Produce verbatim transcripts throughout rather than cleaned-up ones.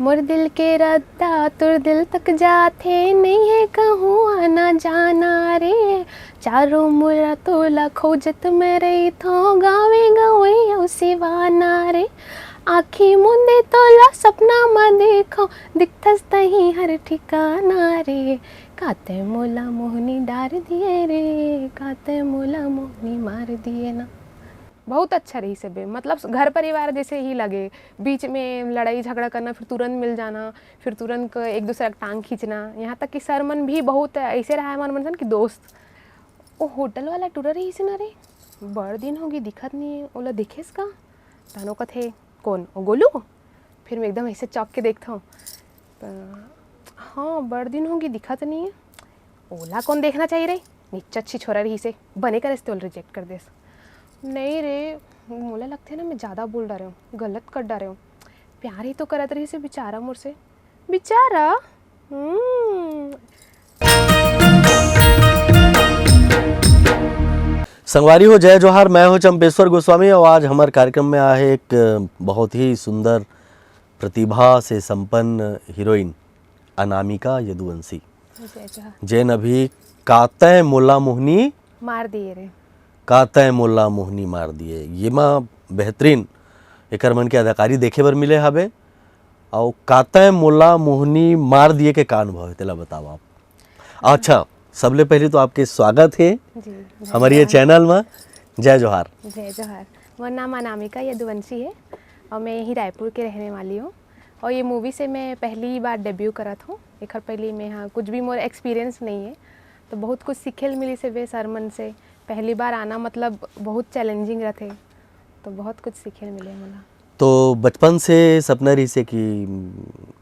मोर दिल के रद्दा तोर दिल तक जाथे, नइ हे कहूँ आना जाना रे। चारों मुड़ा तोला खोजत मैं रहिथौं, गाँवे गँवई अउ सिवाना रे। आँखी मूंदे तोला सपना म देखौं, दिखथस तहीं हर ठिकाना रे। का तैं मोला मोहनी डार दिए रे, का तैं मोला मोहनी मार दिए ना। बहुत अच्छा रहिस हे बे, मतलब घर परिवार जैसे ही लगे। बीच में लड़ाई झगड़ा करना, फिर तुरंत मिल जाना, फिर तुरंत एक दूसरा का टांग खींचना, यहाँ तक कि सर मन भी बहुत ऐसे रहा है हमारे मन सन कि दोस्त। वो होटल वाला टूरा रहिस ना रे, बड़ दिन होगे दिखत नहीं है, ओला देखेस का? तानो कथे, कौन? ओ गोलू? फिर मैं एकदम ऐसे चौंक के देखता हूँ, "हाँ, बड़ दिन होगे दिखत नहीं है।" ओला कौन देखना चाहिए रे? निच्चट सी छोरा रहिस हे, बने करेस ते ओला रिजेक्ट कर देस। नहीं रे, मोला लगथे ना मैं ज़्यादा बोल डारे हूँ, गलत कर डारे हूँ। प्यार ही तो करत रहिस हे बेचारा मोर से। बेचारा? हम्म। संगवारी हो, जय जोहार, मैं हूं चंपेश्वर गोस्वामी और आज हमारे कार्यक्रम में आए एक बहुत ही सुंदर प्रतिभा से संपन्न हीरोइन अनामिका यदुवंशी, जय जोहार। जेन अभी का तैं मोला मोहनी मार दिए रे। का तैं मोला मोहनी मार दिए, ये मा बेहतरीन एकर मन के अदाकारी देखे बर मिले हवे। अउ का तैं मोला मोहनी मार दिए के का अनुभव है, तेला बताओ आप। अच्छा, सबले पहले तो आपके स्वागत है जी, जय हमारे ये जोहार। चैनल में। जय जोहार। जय जोहार। मोर नाम अनामिका यदुवंशी है और मैं यहीं रायपुर के रहने वाली हूँ। और ये मूवी से मैं पहली बार डेब्यू करत हूँ। एखर पहले मैं, हाँ, कुछ भी मोर एक्सपीरियंस नहीं है, तो बहुत कुछ सीखे ल मिलिस हे बे सर मन से। पहली बार आना मतलब बहुत चैलेंजिंग रहथे, तो बहुत कुछ सीखे ल मिले मोला। तो बचपन से सपना रहिस हे कि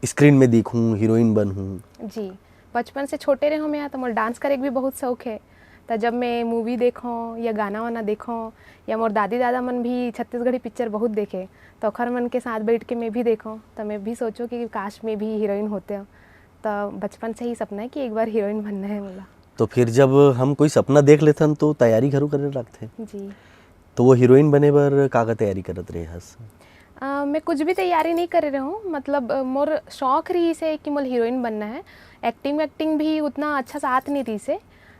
स्क्रीन में दिखूं, हीरोइन बनूं? जी, बचपन से छोटे रहे हूँ मैं, तो मोर डांस करे के भी बहुत शौक है। तो जब मैं मूवी देखूँ या गाना वाना देखूँ, या मोर दादी दादा मन भी छत्तीसगढ़ी पिक्चर बहुत देखे, तो ओखर मन के साथ बैठ के मैं भी देखूँ, तो मैं भी सोचूँ कि काश मैं भी हीरोइन होते। तो बचपन से ही सपना है कि एक बार हीरोइन बनना है मोला। तो फिर जब हम कोई सपना देख लेथन, तो तैयारी घलो करे लगथे। जी। तो वो हीरोइन बने बर का का तैयारी करत रहे हस? अ, मैं कुछ भी तैयारी नहीं करे रहे हूँ, मतलब, अ, मोर शौक रहिस हे कि मोला हीरोइन बनना है। एक्टिंग वैक्टिंग भी उतना अच्छा से आत नहीं रहिस हे।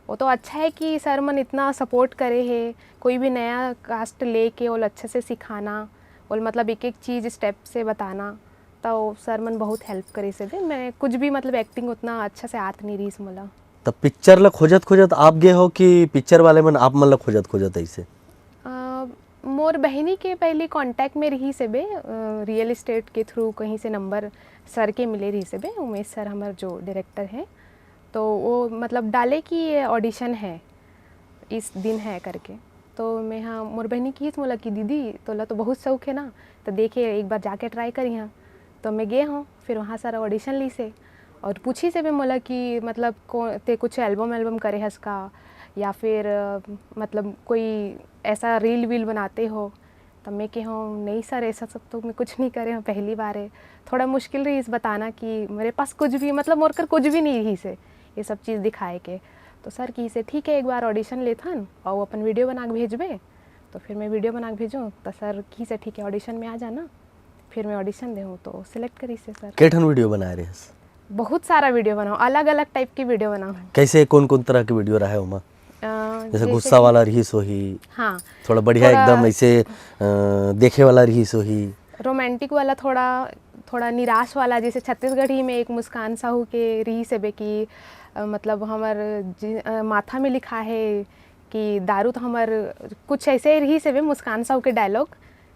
वो तो अच्छा है कि सर मन इतना सपोर्ट करे हे, कोई भी नया कास्ट लेके ओला अच्छा से सिखाना, ओला मतलब एक एक चीज़ स्टेप से बताना, तो सर मन बहुत हेल्प करिस हे बे। मैं कुछ भी, मतलब, एक्टिंग उतना अच्छा से आत नहीं रहिस मोला। तब पिक्चर ला खोजत खोजत आप गे हो कि पिक्चर वाले मन आप मन ला खोजत खोजत ऐसे? अ, मोर बहिनी के पहली कॉन्टैक्ट में रहिस हे बे, अ, रियल एस्टेट के थ्रू कहीं से नंबर सर के मिले रहिस हे बे, उमेश सर हमर जो डायरेक्टर हैं, तो वो मतलब डाले कि ये ऑडिशन है, इस दिन है करके। तो मैं, हाँ, मोर बहिनी किहिस मोला कि दीदी, तोला तो बहुत शौक है ना, तो देखे एक बार जाके ट्राई करिहाँ। तो मैं गे हूँ, फिर वहाँ सर ऑडिशन लिस हे और पूछिस हे बे मोला कि मतलब को ते कुछ एल्बम एल्बम करे हस का, या फिर, अ, मतलब कोई ऐसा रील वील बनाते हो? तब मैं कहे हूँ, नहीं सर, ऐसा सब तो मैं कुछ नहीं करे हूँ, पहली बार है। थोड़ा मुश्किल रहिस बताना कि मेरे पास कुछ भी, मतलब मोर कर कुछ भी नहीं रहिस हे ये सब चीज़ दिखाए के। तो सर किहिस हे ठीक है, एक बार ऑडिशन लेथन और अपन वीडियो बना के भेजबे। तो फिर मैं वीडियो बना के भेजूँ, तो सर किहिस हे ठीक है, ऑडिशन में आ जाना। फिर मैं ऑडिशन देहूँ, तो सिलेक्ट करिस हे सर। के ठन वीडियो बनाए रहे हस? बहुत सारा वीडियो बनाओ, अलग अलग टाइप के वीडियो बनाओ। कैसे, कौन कौन तरह के वीडियो रहे ओमा? अ, जैसे जैसे गुस्सा कि वाला रहिस होही, हाँ, थोड़ा बढ़िया थोड़ा एकदम ऐसे, अ, देखे वाला रहिस होही। रोमांटिक वाला, थोड़ा, थोड़ा निराश वाला, जैसे छत्तीसगढ़ी में एक मुस्कान साहू के रहिस हे बे कि, अ, मतलब हमर जि-, अ, माथा में लिखा है कि दारू तो हमर, कुछ ऐसे ही रहिस हे बे मुस्कान साहू के डायलॉग।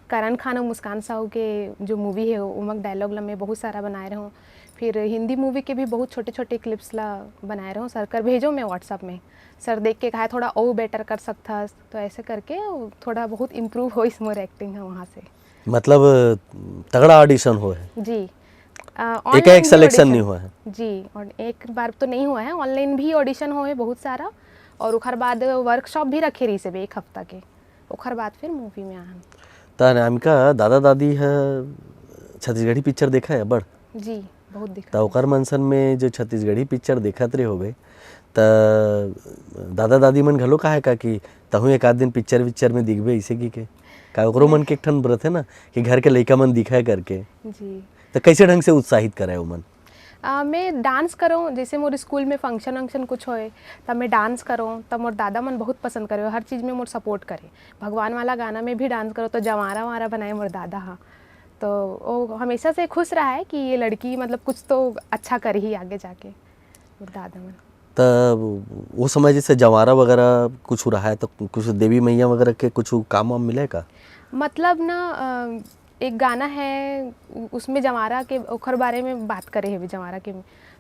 करण खान और मुस्कान साहू के जो मूवी है, ओमक डायलॉग ला मैं बहुत सारा बनाए रहूँ। फिर हिंदी मूवी के भी बहुत छोटे छोटे क्लिप्स ला बनाए रहूँ, सर कर भेजो मैं व्हाट्सएप में। सर देख के कहा थोड़ा और बेटर कर सकथस, तो ऐसे करके थोड़ा बहुत इम्प्रूव होइस मोर एक्टिंग है वहाँ से। मतलब तगड़ा ऑडिशन होए हे। जी। अ, एकाएक ऑनलाइन भी सिलेक्शन ऑडिशन नहीं हुआ है। जी, और एक बार तो नहीं हुआ है, ऑनलाइन भी ऑडिशन होए बहुत सारा, और ओखर बाद वर्कशॉप भी रखे रहिस हे बे एक हफ्ता के, ओखर बाद फिर मूवी में आए। त अनामिका, दादा दादी ह छत्तीसगढ़ी पिक्चर देखा है बड़? जी, बहुत देखा त है। ओकर मन सन में जो छत्तीसगढ़ी पिक्चर देखत रहे होबे, त दादा दादी मन घलो कहा है का कि तहूँ एक आध दिन पिक्चर विक्चर में दिखबे, ऐसे की के? का ओकरो मन के एक ठन रथे ना कि घर के लइका मन दिखा है करके। जी। तो कैसे ढंग से उत्साहित करे ओमन? आ, मैं डांस करूँ, जैसे मोर स्कूल में फंक्शन वंक्शन कुछ होए, तब मैं डांस करूँ, तब मोर दादा मन बहुत पसंद करे, हर चीज़ में मोर सपोर्ट करे। भगवान वाला गाना में भी डांस करो तो जवारा वारा बनाए मोर दादा हा। तो वो हमेशा से खुश रहा है कि ये लड़की मतलब कुछ तो अच्छा कर ही आगे जाके, मोर दादा मन। तब वो समय जैसे जवारा वगैरह कुछ रहा है तो कुछ देवी मैया वगैरह के कुछ काम वाम मिले का? मतलब ना अ, एक गाना है उ- उसमें जवारा के ओखर बारे में बात करे हे जवारा के।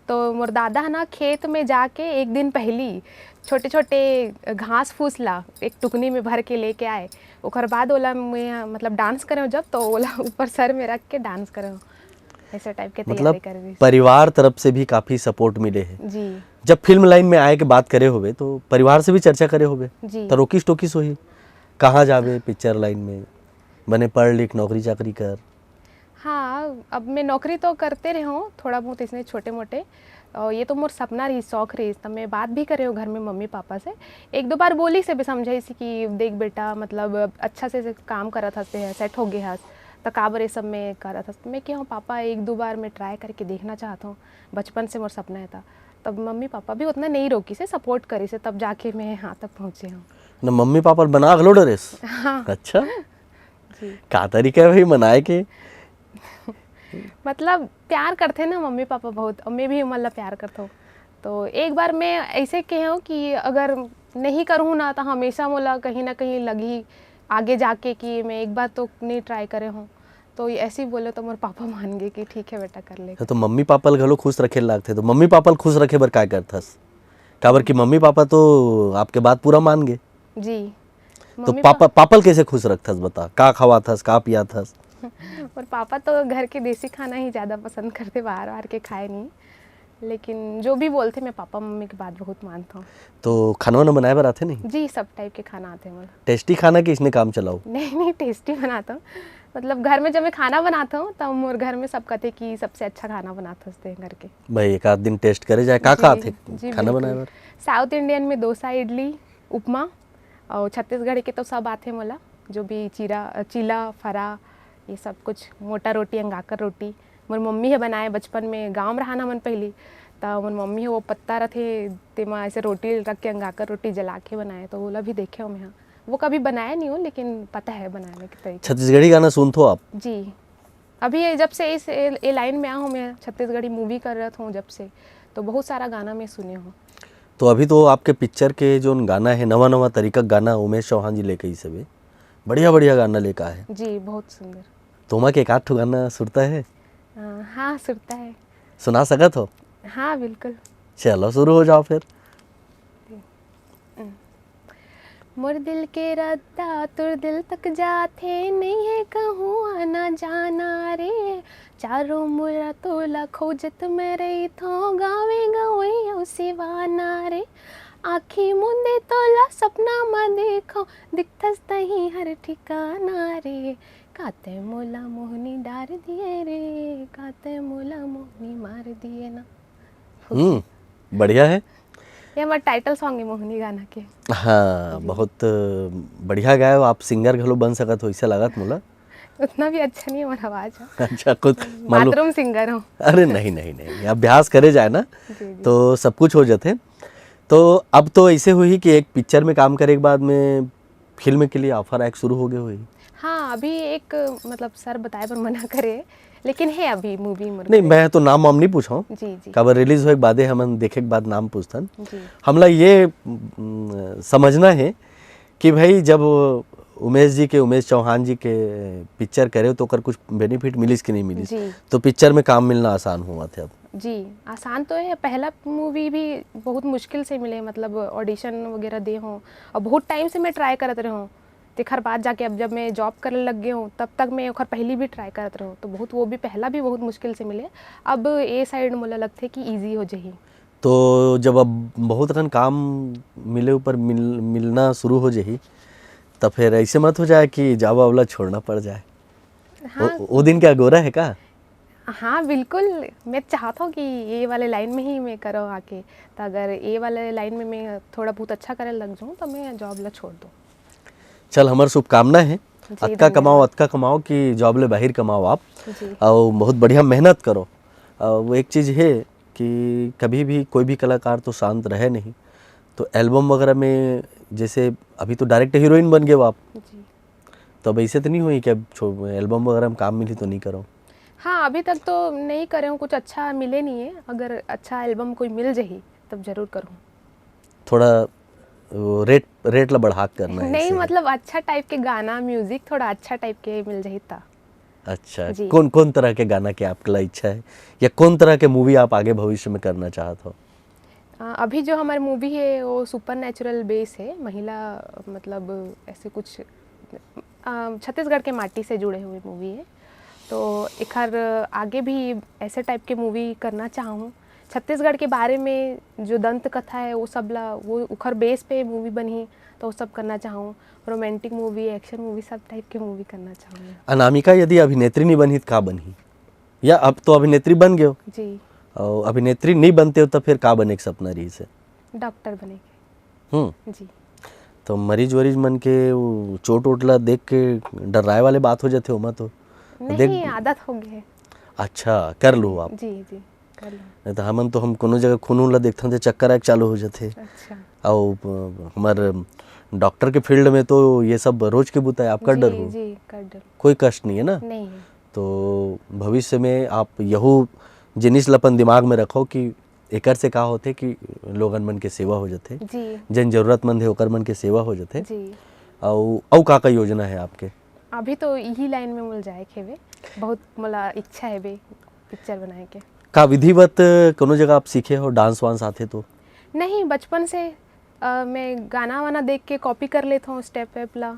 तो मोर दादा है ना खेत में जाके एक दिन पहली छोटे छोटे घास फूस ला एक टुकनी में भर के लेके आए। ओकर बाद ओला मैं मतलब डांस करे जब तो ओला ऊपर सर में रख के डांस करे, ऐसे टाइप के तैयारी मतलब कर रही। परिवार तरफ से भी काफी सपोर्ट मिले है। जी। जब फिल्म लाइन में आए के बात करे होबे तो परिवार से भी चर्चा करे होबे? जी। तो रोकिस टोकिस होही, कहाँ जाबे पिक्चर लाइन में, बने पढ़ लिख नौकरी चाकरी कर। हाँ, अब मैं नौकरी तो करते रहे हूँ थोड़ा बहुत इसने छोटे मोटे, और ये तो मोर सपना रही, शौक रही, तब मैं बात भी करे हूँ घर में मम्मी पापा से। एक दो बार बोली से भी समझाई सी कि देख बेटा, मतलब अच्छा से, से काम करत हस, सेट हो गए हस, तो काबर ये सब में करत हस? मैं कहा पापा, एक दो बार मैं ट्राई करके देखना चाहता हूँ, बचपन से मोर सपना है था। तब मम्मी पापा भी उतना नहीं रोकी से, सपोर्ट करी से, तब जाके मैं यहाँ तक पहुँचे हूँ। न मम्मी पापा बना घलो डरेस? हाँ। अच्छा, जी। का तरीका है भाई मनाए के? मतलब प्यार करते ना मम्मी पापा बहुत, और मैं भी ओमन ला प्यार करता हूँ। तो एक बार मैं ऐसे कहे हूँ कि अगर नहीं करूँ ना तो हमेशा मोला कहीं ना कहीं लगी आगे जाके कि मैं एक बार तो नहीं ट्राई करे हूँ। तो ये ऐसे ही बोले तो मोर पापा मान गए कि ठीक है बेटा, कर ले। तो मम्मी पापा ल घलो खुश रखे लागथे, तो मम्मी पापा ल खुश रखे बर काय करथस? काबर कि मम्मी पापा तो आपके बात पूरा मान गए। जी। तो पापा पापा ल कैसे खुश रखथस बता, का खवाथस, का पियाथस? और पापा तो घर के देसी खाना ही ज़्यादा पसंद करते, बाहर बाहर के खाए नहीं, लेकिन जो भी बोलते मैं पापा मम्मी की बात बहुत मानता हूँ। तो खाना वाना बनाए बर आथे नहीं? जी, सब टाइप के खाना आते हैं मोला। टेस्टी खाना कि इसने काम चलाओ? नहीं नहीं, टेस्टी बनाता हूँ। मतलब घर में जब मैं खाना बनाता हूँ तब मोर घर में सब कहते कि सबसे अच्छा खाना बनाते हंसते हैं करके। भाई एक आध दिन टेस्ट करे जाए, का जी, का आथे जी, खाना बिल्कुल। बनाए बर? साउथ इंडियन में डोसा, इडली, उपमा, और छत्तीसगढ़ के तो सब आथे मोला, जो भी चीरा, चीला, फरा, ये सब कुछ, मोटा रोटी, अंगाकर रोटी। मोर मम्मी हे बनाए बचपन में, गाँव में रहना मन पहली, त मोर मम्मी हे वो पत्ता रथे, तेमा ऐसे रोटी रख के अंगाकर रोटी जला के बनाए, तो ओला भी देखे हो मैं। वो कभी बनाया नहीं हो लेकिन पता है बनाने के तरीके। छत्तीसगढ़ी गाना सुनथो आप? जी, अभी ये जब से इस ए, ए लाइन में आ हूँ मैं, छत्तीसगढ़ी मूवी कर रहा हूँ जब से, तो बहुत सारा गाना मैं सुने हूँ। तो अभी तो आपके पिक्चर के जो गाना है, नवा नवा तरीका गाना उमेश चौहान जी लेके ही सबे बढ़िया बढ़िया गाना लेके आए। जी, बहुत सुंदर। तो ओमा के एक आध ठो गाना सुरता है, अ, हाँ, सुरता है। सुना सकत हो? हाँ, बिल्कुल। चलो शुरू हो जाओ फिर। मोर दिल के रद्दा तोर दिल तक जाथे, नहीं है कहूँ आना जाना रे। चारों मुरा तोला खोजत मैं रही थो, गावे गवई अउ सिवाना रे। आँखी मुंदे तोला सपना म देखो, दिखथस तही हर ठिकाना रे। काते मोला मोहनी डार दिए रे, काते मोला मोहनी मार दिए ना। हम्म, बढ़िया है। ये हमारा टाइटल सॉन्ग है मोहनी गाना के। हाँ, बहुत बढ़िया गाए हो आप, सिंगर घलो बन सकत हो, ऐसा लागत मोला। उतना भी अच्छा नहीं है हमारा आवाज है। अच्छा, खुद मालूम। बाथरूम सिंगर हूँ। अरे नहीं नहीं नहीं, अभ्यास करे जाए ना जी, जी। तो सब कुछ हो जाते। तो अब तो ऐसे हुई कि एक पिक्चर में काम करे के बाद में फिल्म के लिए ऑफर आए शुरू हो गए हुई। हाँ, अभी एक मतलब सर बताए पर मना करे, लेकिन है अभी मूवी मोर नहीं, पे। मैं तो नाम वाम नहीं पूछा हूँ, जी जी। काबर रिलीज होए के बादे हमन देखे के बाद नाम पूछथन। जी। हमला ये हम्म, समझना है कि भाई जब उमेश जी के, उमेश चौहान जी के पिक्चर करे तो ओकर कुछ बेनिफिट मिलिस कि नहीं मिलिस? जी। तो पिक्चर में काम मिलना आसान हुआ थे अब? जी, आसान तो है। पहला मूवी भी बहुत मुश्किल से मिले, मतलब ऑडिशन वगैरह दे हों और बहुत टाइम से मैं ट्राई करत रहे हूँ। तेखर बाद जाके अब जब मैं जॉब करे लग गए हूँ तब तक मैं ओखर पहली भी ट्राई करत रहे हूँ, तो बहुत, वो भी पहला भी बहुत मुश्किल से मिले। अब ए साइड मोला लगथे कि ईजी हो जाही। तो जब अब बहुत अकन काम मिले ऊपर मिल मिलना शुरू हो जाही, तो फिर ऐसे मत हो जाए कि जावा वाला छोड़ना पड़ जाए। हाँ। वो, वो दिन क्या गोरा है का? हाँ बिल्कुल, मैं चाहता हूँ कि ये वाले लाइन में ही मैं करो आके, तो अगर ये वाले लाइन में मैं थोड़ा बहुत अच्छा करे लग जाऊँ तो मैं जॉब ला छोड़ दूँ। चल, हमार शुभकामना है। जी, अतका कमाओ, धन्यवाद। अतका कमाओ कि जॉब ले बाहिर कमाओ आप, जी। और बहुत बढ़िया मेहनत करो। और वो एक चीज़ है कि कभी भी कोई भी कलाकार तो शांत रहे नहीं। तो एल्बम वगैरह में, जैसे अभी तो डायरेक्ट हीरोइन बन गए हो आप, जी। तो अब ऐसे तो नहीं हुई कि अब एल्बम वगैरह में काम मिली तो नहीं करो? हाँ, अभी तक तो नहीं करे हूँ, कुछ अच्छा मिले नहीं है। अगर अच्छा एल्बम कोई मिल जाही, तब जरूर करूँ। थोड़ा वो रेट रेट ला बढ़ा के करना है नहीं, इसे। मतलब, अच्छा टाइप के गाना, म्यूजिक थोड़ा अच्छा टाइप के मिल जाही, त। अच्छा, जी। कौन कौन तरह के गाना के आपके ला इच्छा है, या कौन तरह के मूवी आप आगे भविष्य में करना चाहत हो? अ, अभी जो हमारी मूवी है, वो सुपर नेचुरल बेस है, महिला, मतलब, ऐसे कुछ, अ, छत्तीसगढ़ के माटी से जुड़े हुए मूवी है। तो एखर आगे भी ऐसे टाइप के मूवी करना चाहूँ। छत्तीसगढ़ के बारे में जो दंत कथा है, वो सब ला, वो उखर बेस पे मूवी बनही, तो वो सब करना चाहूँ। रोमांटिक मूवी, एक्शन मूवी, सब टाइप के मूवी करना चाहूँ। अनामिका यदि अभिनेत्री नहीं बनही, तो का बनही? या अब तो अभिनेत्री बन गए हो, जी। और अभिनेत्री नहीं बनते हो, तो फिर का बने के सपना रही से? डॉक्टर बने के। हम्म। जी। तो मरीज वरीज मन के वो चोट वोट ला देख के डराए वाले बात हो जाते हो, ओमा तो नहीं, देख- आदत हो गई है। अच्छा, कर लो आप। जी, जी, कर लो। नहीं तो हमन तो, हम कोनो जगह खून उन ला देखथन, तो चक्कर आए के चालू हो जाते। अच्छा। और अ, हमारे डॉक्टर के फील्ड में तो ये सब रोज के बुता है, आपका डर जी, हो? जी, कर डर। कोई कष्ट नहीं है ना? नहीं है। तो भविष्य में आप यहू जिनिस ल अपन दिमाग में रखो कि एकर से का होथे कि लोगन मन के सेवा हो जाथे, जी। जन जरूरतमंद है ओकर मन के सेवा हो जाथे। जी। अउ अउ का का योजना है आपके? अभी तो यही लाइन में मोला जाए के हेवे, बहुत मोला इच्छा हेवे पिक्चर बनाए के। का विधिवत कोनो जगह आप सीखे हो, डांस वांस आथे तो? नहीं, बचपन से, अ, मैं गाना वाना देख के कॉपी कर लेता हूँ, स्टेप वेप ला।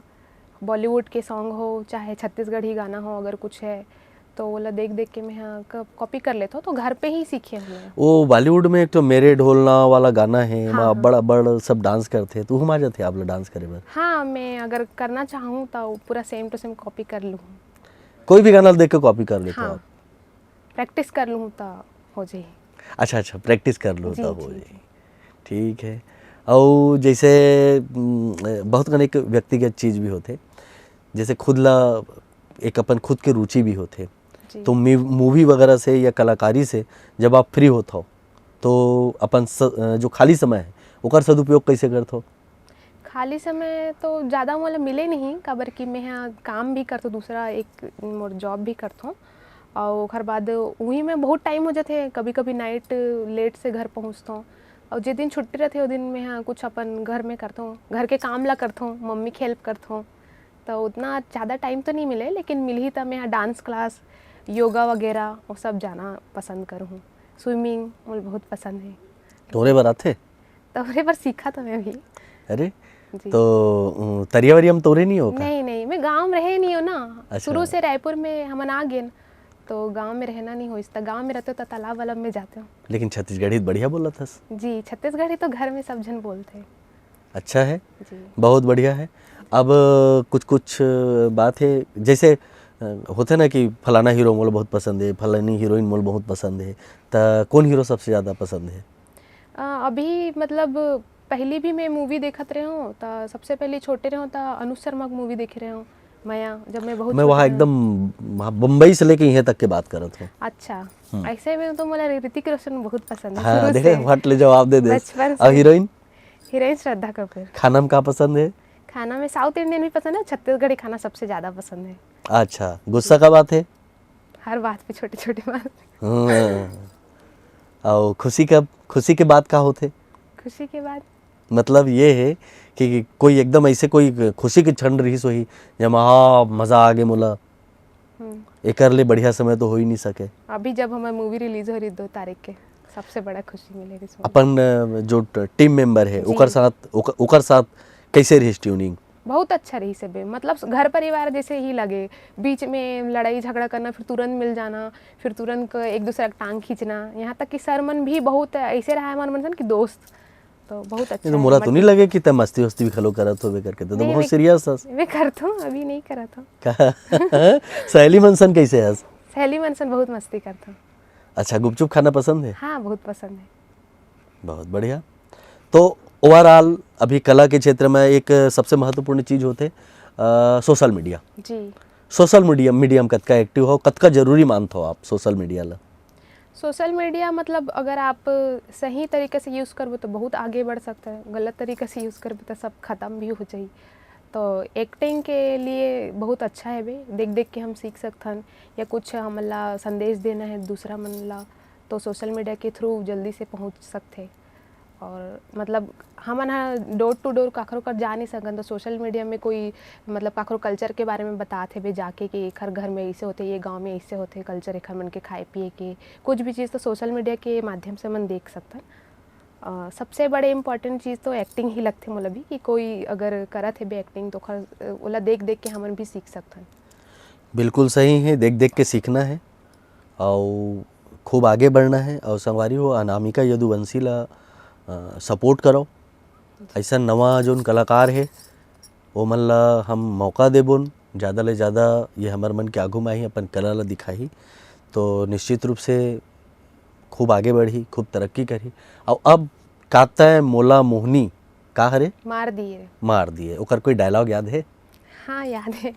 बॉलीवुड के सॉन्ग हो, चाहे छत्तीसगढ़ी गाना हो, अगर कुछ है तो ओला देख देख के मैं, हाँ, क-, कॉपी कर लेता हूँ, तो घर पे ही सीखे हूँ मैं। वो बॉलीवुड में एक तो मेरे ढोलना वाला गाना है, हाँ, एमा हाँ। बड़ बड़ सब डांस करथे, तो हम आ जाथे आप ला डांस करे बर। हाँ, मैं अगर करना चाहूँ तो पूरा सेम टू सेम कॉपी कर लूँ। कोई भी गाना देख के कॉपी कर लेते हो हाँ, आप? प्रैक्टिस कर लूँ तो हो जाए। अच्छा, अच्छा, प्रैक्टिस कर लो जी, तब जी, हो जी। जाए। ठीक है। और जैसे उम, बहुत कन एक व्यक्तिगत चीज भी होथे, जैसे खुद ला एक अपन खुद के रुचि भी होथे, जी। तो मी- मूवी वगैरह से या कलाकारी से जब आप फ्री होत हो, तो अपन स, जो खाली समय है, ओकर सदुपयोग कैसे करत हो? खाली समय तो ज़्यादा मोला मिले नहीं, काबर कि मैं यहाँ काम भी करथों, दूसरा एक मोर जॉब भी करथों, और ओकर बाद वही में बहुत टाइम हो जाथे। कभी कभी नाइट लेट से घर पहुँचथों, और जे दिन छुट्टी रहथे, वो दिन मैं यहाँ कुछ अपन घर में करथों, घर के काम ला करथों, मम्मी के हेल्प करथों। तो उतना ज़्यादा टाइम तो नहीं मिले, लेकिन मिलही तो मैं यहाँ डांस क्लास, योगा वगैरह, वो सब जाना पसंद करूँ। स्विमिंग मोला बहुत पसंद है। तोरे बर आथे? तोरे बर सीखा तो मैं भी। अरे, जी। तो उम, तरिया वरिया में तोरे नहीं हो का? नहीं, नहीं, मैं गांव में रहे नहीं हो ना। अच्छा। शुरू से रायपुर में हमन आ गेन, तो गांव में रहना नहीं होइस, त गांव में रहते तो तालाब वालाब में जाते हो। लेकिन छत्तीसगढ़ी बढ़िया बोलत हस। जी, छत्तीसगढ़ी तो घर में सब जन बोलते हैं। अच्छा है, जी। बहुत बढ़िया है। अब कुछ कुछ बात है, जैसे अ, होथे ना कि फलाना हीरो मोला बहुत पसंद है, फलानी हीरोइन मोला बहुत पसंद है, त कौन हीरो सबसे ज्यादा पसंद है? अ, अभी, मतलब, पहली भी मैं मूवी देखत रहे हूँ, तो सबसे पहले छोटे रहे हूँ तो अनुज शर्मा की मूवी देखे रहे हूँ, मया, जब मैं बहुत मैं छोटे वहाँ रहे हूँ। एकदम वहाँ बम्बई से लेके यहाँ तक के बात करत हूँ। अच्छा, हम्म। ऐसे में तो मोला ऋतिक रोशन बहुत पसंद है हाँ, शुरू देखे, से। फट ले जवाब दे दे। बचपन और से। हीरोइन? हीरोइन श्रद्धा कपूर। खाना में का पसंद है? खाना में साउथ इंडियन भी पसंद है, छत्तीसगढ़ी खाना सबसे ज़्यादा पसंद है। अच्छा, गुस्सा का बात है? हर बात पे छोटी छोटी बात। हाँ। और खुशी का, खुशी के बाद का होथे? खुशी के बाद? मतलब ये है कि कोई एकदम ऐसे कोई खुशी के क्षण रहिस होही, जब हाँ, मजा आ गए मोला, हम्म। एकर ले बढ़िया समय तो हो ही नहीं सके। अभी जब हमारी मूवी रिलीज हो रही दो तारीख के, सबसे बड़ा खुशी मिले रही इसमें। अपन अ, जो ट-, टीम मेंबर है, जी। ओकर साथ, ओकर, ओकर साथ कैसे रहिस ट्यूनिंग? बहुत अच्छा रही से बे, मतलब, घर परिवार जैसे ही लगे। बीच में लड़ाई झगड़ा करना, फिर तुरंत मिल जाना, फिर तुरंत एक दूसरा का टांग खींचना, यहाँ तक कि सर मन भी बहुत ऐसे रहा है हमारे मन सन कि दोस्त। तो बहुत अच्छा नहीं तो है, मोला तो मतलब, नहीं लगे कि तै मस्ती वस्ती भी खलो करत होबे करके, तो नहीं, बहुत मैं- सीरियस हस। मैं करता हूँ, अभी नहीं करता हूँ। का? सहेली मन सन कैसे हस? सहेली मन सन बहुत मस्ती करता हूँ। अच्छा, गुपचुप खाना पसंद है? हाँ, बहुत पसंद है। बहुत बढ़िया। तो ओवरऑल अभी कला के क्षेत्र में एक सबसे महत्वपूर्ण चीज होथे, सोशल मीडिया। जी। सोशल मीडिया मीडिया में कतका एक्टिव हो, कतका जरूरी मानत हो आप सोशल मीडिया ला? सोशल मीडिया मतलब अगर आप सही तरीके से यूज़ करबो तो बहुत आगे बढ़ सकता है, गलत तरीके से यूज़ करबो तो सब खत्म भी हो जाई। तो एक्टिंग के लिए बहुत अच्छा है बे, देख देख के हम सीख सकथन या कुछ हमन ला संदेश देना है दूसरा मन ला, तो सोशल मीडिया के थ्रू जल्दी से पहुंच सकथे। और मतलब हमन ह डोर टू डोर काखरो कर जा नहीं सकन, तो सोशल मीडिया में कोई मतलब काखरो कल्चर के बारे में बतात हेबे जाके कि एखर घर में ऐसे होथे, ये गांव में ऐसे होथे कल्चर, एखर मन के खाए पिए के कुछ भी चीज़ तो सोशल मीडिया के माध्यम से हमन देख सकथन। अ, सबसे बड़े इम्पोर्टेंट चीज़ तो एक्टिंग ही लगथे मोला भी कि कोई अगर करत हेबे एक्टिंग तो ओखर ओला देख देख के हमन भी सीख सकथन। बिल्कुल सही है, देख देख के सीखना है। और खूब आगे बढ़ना है। और संगवारी हो, अनामिका यदुवंशी ला सपोर्ट करो। ऐसा नवा जोन कलाकार है, ओमन ला हम मौका देबोन, ज़्यादा ले ज़्यादा ये हमर मन के आगू में आही, अपन कला ला दिखाही, तो निश्चित रूप से खूब आगे बढ़ही, खूब तरक्की करही। और अब काता है मोला मोहनी का हरे? मार दिए। मार दिए। ओकर कोई डायलॉग याद है? हाँ, याद है।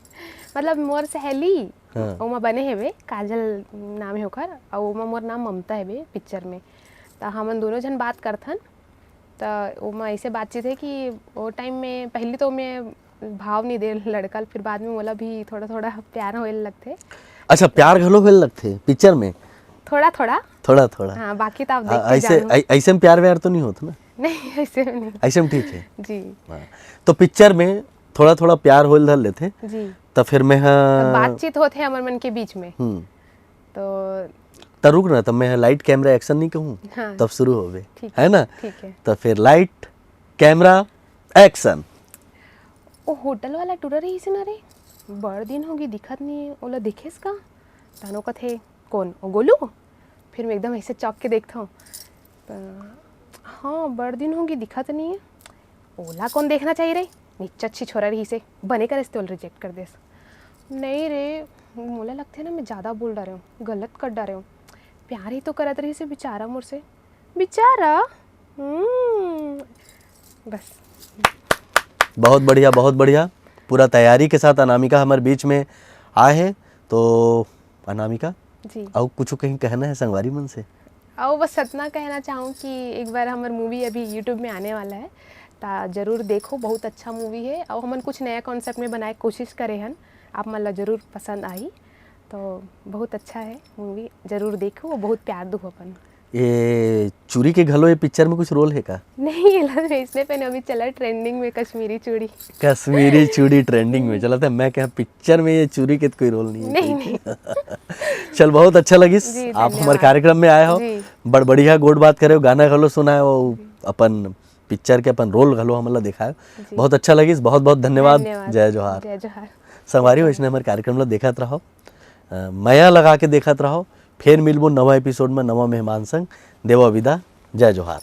मतलब मोर सहेली हाँ। ओमा बने हेबे, काजल नाम है ओकर, और ओमा मोर नाम ममता हेबे पिक्चर में। तो हमन दोनों जन बात करथन, तो ओमा ऐसे बातचीत है कि वो टाइम में पहली तो मैं भाव नहीं दे लड़का, फिर बाद में मोला भी थोड़ा थोड़ा प्यार होए लगथे। अच्छा, प्यार घलो होए लगथे पिक्चर में? थोड़ा थोड़ा। थोड़ा थोड़ा। हाँ, बाकी तो आप देख आ, के ऐसे जानो। ऐ- ऐसे में प्यार व्यार तो नहीं होता ना? नहीं, ऐसे में नहीं। ऐसे में ठीक है। जी। हाँ। तो पिक्चर में थोड़ा थोड़ा प्यार होल धर लेथे, जी। तो फिर मैं तो हाँ। बातचीत होते हैं हमर मन के बीच में, हम्म। तो तो रुक ना, तब मैं लाइट कैमरा एक्शन नहीं कहूँ, हाँ। तब शुरू होबे, ठीक है ना? ठीक है। तो फिर लाइट कैमरा एक्शन। ओ होटल वाला टूरा रहिस ना रे, बड़ दिन होगी दिखत नहीं है, ओला देखेस का? तानो कथे, कौन? ओ गोलू? फिर मैं एकदम ऐसे चौंक के देखता हूँ, हाँ, बड़ दिन होगी दिखत नहीं है, ओला कौन देखना चाहिए रे? निच्चा अच्छी छोरा रहिस हे, बने करे से ओला रिजेक्ट कर देस। नहीं रे, मोला लगथे ना मैं ज़्यादा बोल डारे हूँ, गलत कर डारे हूँ। प्यार ही तो करत रहिस हे बेचारा मोर से। बेचारा। हम्म, बस। बहुत बढ़िया, बहुत बढ़िया। पूरा तैयारी के साथ अनामिका हमारे बीच में आए हैं। तो अनामिका, जी। और कुछ कहीं कहना है संगवारी मन से? और बस इतना कहना चाहूँ कि एक बार हमार मूवी अभी यूट्यूब में आने वाला है, ता जरूर देखो, बहुत अच्छा मूवी है। और हमन कुछ नया कॉन्सेप्ट में बनाए कोशिश करे हन, आप मन ला जरूर पसंद आई। तो बहुत अच्छा है मूवी, जरूर देखो, वो बहुत प्यार दो अपन। ये चूरी के घलो ये पिक्चर में कुछ रोल है का? नहीं, एला तो इसने पहने अभी चला ट्रेंडिंग में कश्मीरी चूड़ी। कश्मीरी चूड़ी ट्रेंडिंग में चलत है, मैं कहा पिक्चर में ये चूरी के तो कोई रोल नहीं है। नहीं, नहीं। चल, बहुत अच्छा लगिस जी, आप धन्यवाद। हमारे कार्यक्रम में आए हो। जी। बड़ बढ़िया गोठ बात करे हो, गाना घलो सुनाए हो, अपन पिक्चर के अपन रोल घलो हमला दिखाए। जी। बहुत अच्छा लगिस, बहुत बहुत धन्यवाद। धन्यवाद। जय जोहार। जय जोहार। संगवारी हो, इसने हमारे कार्यक्रम ला देखत रहो, अ, मया लगा के देखत रहो। फिर मिलबो नवा एपिसोड में नवा मेहमान संग। देवा विदा, जय जोहार।